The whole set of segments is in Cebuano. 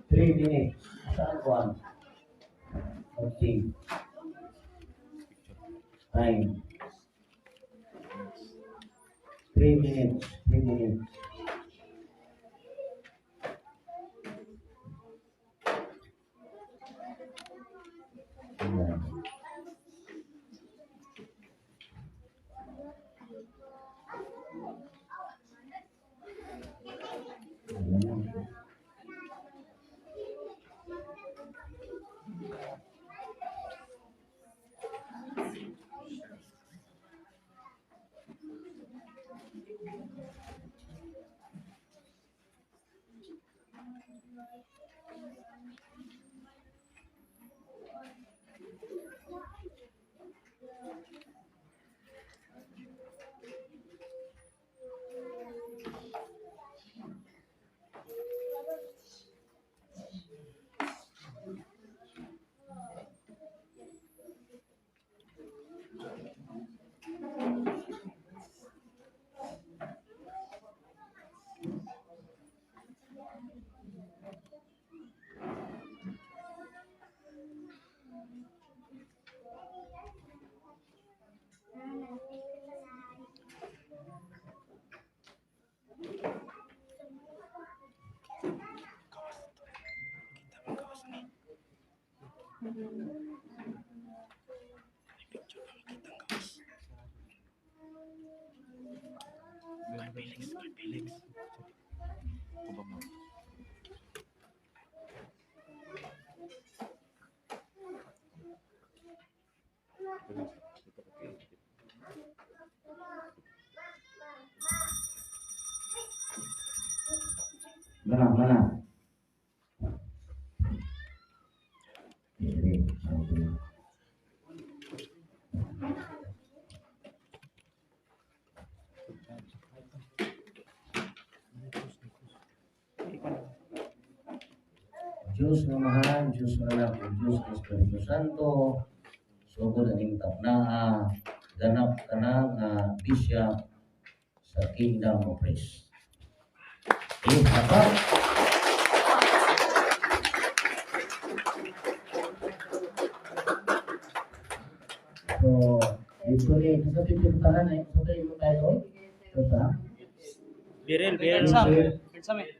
3 minutes. Saan ko ang? Okay. Time. 3 minutes. 3 minutes. Ayan. Ayan. Felix, Carl Felix. Ako ba mo? Mana, mana? Ini, okay. Diyos nga Amahan, Diyos nga Anak, ug Diyos nga Espiritu Santo, sugod aning tapnaa, ganap ka na nga bishop sa Kingdom of Praise. Eh, apa? So, dito ni, sa pipintahan ay, sa tayo mo tayo, ito sa Birel, Birel Sam. Birel Sam eh.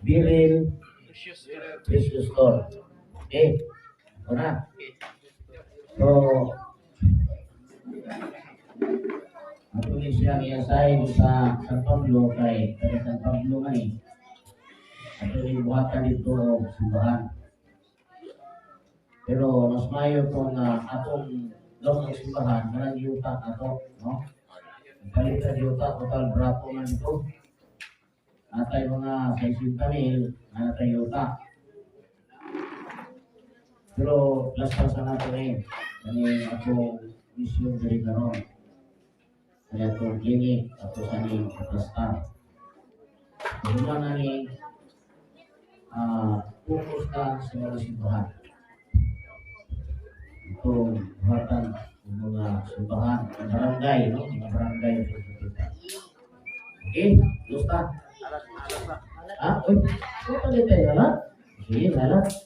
Biril Precious. Precious Store. Okay, ito na. So, ato ni siyang i-assign sa San Pablo kay taga San Pablo man eh. Ato ni buhatan dito og simbahan. Pero mas maayo kung atong dong ang simbahan, manang yuta ato, no? Palit ang yuta, total brato man ito. Atay mga 60 mil, natay yuta. Pero last sa nato eh. Kani ako mission diri karon. Kani atong clinic, ato sa ning plastar. Human na ni focus ka sa mga simbahan. Itong buhatan ng mga simbahan, ng barangay, no? Mga barangay. Okay, gusta? Alas, alas na. Ah, uy, ano pa tayo, alat? Sige, alat.